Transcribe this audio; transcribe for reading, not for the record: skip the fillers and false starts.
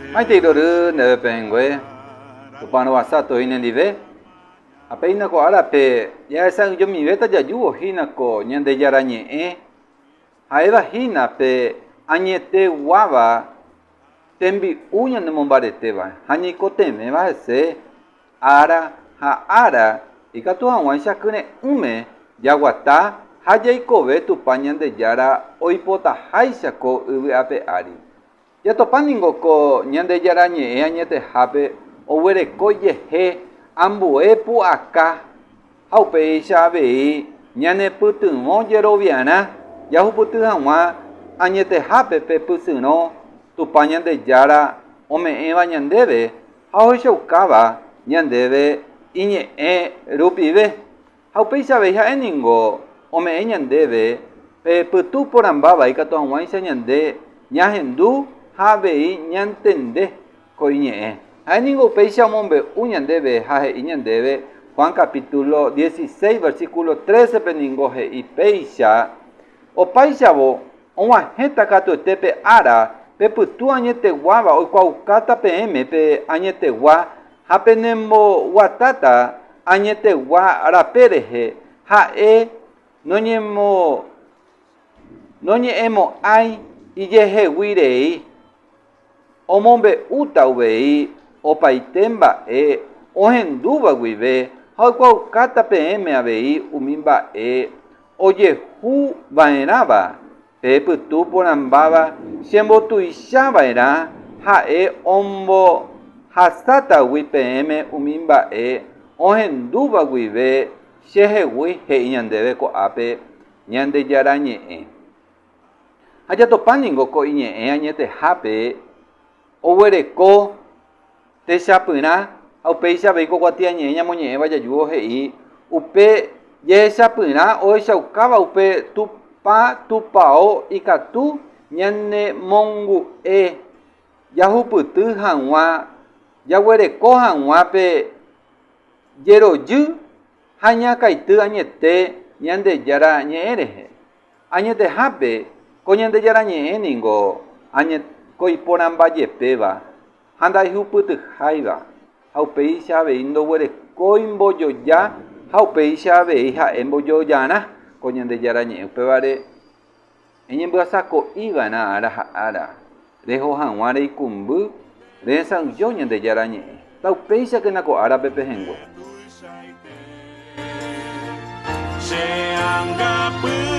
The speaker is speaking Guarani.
Maitei rory ndéve pehẽngue, Tupã rovasa toĩ nendive, ha péina ko árape jahesa'ỹijomivéta jajúvo hína ko Ñandejára Ñe'ẽ, ha'éva hína pe añeteguáva tembi'u ñanemombaretéva ha ñaikotevẽva hese ára ha ára ikatu hag̃uáicha kyre'ỹme jaguata ha jaikove Tupã Ñandejára oipotaháicha ko yvy ape ári. Jatopa ningo ko Ñandejára Ñe'ẽ añetehápe oguereko ijehe ambue pu'aka ha upéicha avei ñanepytyvõ jeroviarã jahupyty hag̃ua añetehápe pe pysyrõ Tupã Ñandejára ome'ẽva ñandéve ha ohechaukáva ñandéve Iñe'ẽ rupive. Ha upéicha avei ha'e ningo ome'ẽ ñandéve pe pytu porãmbáva ikatu hag̃uáicha ñande ñahendu ha avei ñantende ko iñe'ẽ. Ha'e ningo upéicha omombe'u ñandéve ha he'i ñandéve Juan capítulo 16 versículo 13-pe ningo he'i péicha, Opáichavo og̃uahẽta katuete pe ára pe pytu añeteguáva oikuaaukáta peẽme pe añetegua Ha penemboguatáta añetegua rape rehe, ha'e noñe'ẽmo'ãi ijehegui rei, omombe'úta uvei opaite mba'e ohendúva guive ha oikuaaukáta peẽme avei umi mba'e ojehu va'erãva. Pe Pytu Porãmbáva chembotuicha va'erã ha'e ombohasátagui peẽme umi mba'e ohendúva guive chehegui, he'i ñandéve ko'ápe Ñandejára Ñe'ẽ. Ha jatopa ningo ko iñe'ẽ añetehápe oguereko Techapyrã, ha upéicha avei ko kuatiañe'ẽ ñamoñe'ẽva jajúvo he'i, upe jehechapyrã ohechaukáva upe Tupã Tupao ikatu ñanemongu'e jahupyty hag̃ua jaguereko hag̃ua pe jerojy ha ñakaity añete Ñandejára ñe'ẽ rehe. Añetehápe, ko Ñandejára ñe'ẽ ningo ko iporãmbajepéva ha ndaihupytyháiva, ha upéicha avei ndoguerekói mbojoja ha upéicha avei ha'e mbojojarã ko Ñandejára Ñe'ẽ. Upévare eñembyasako'i va'erã ára ha ára reho hag̃ua reikũmby rehesa'ỹijo Ñandejára Ñe'ẽ. Taupéichakena ko árape pehẽngue. Che angapy.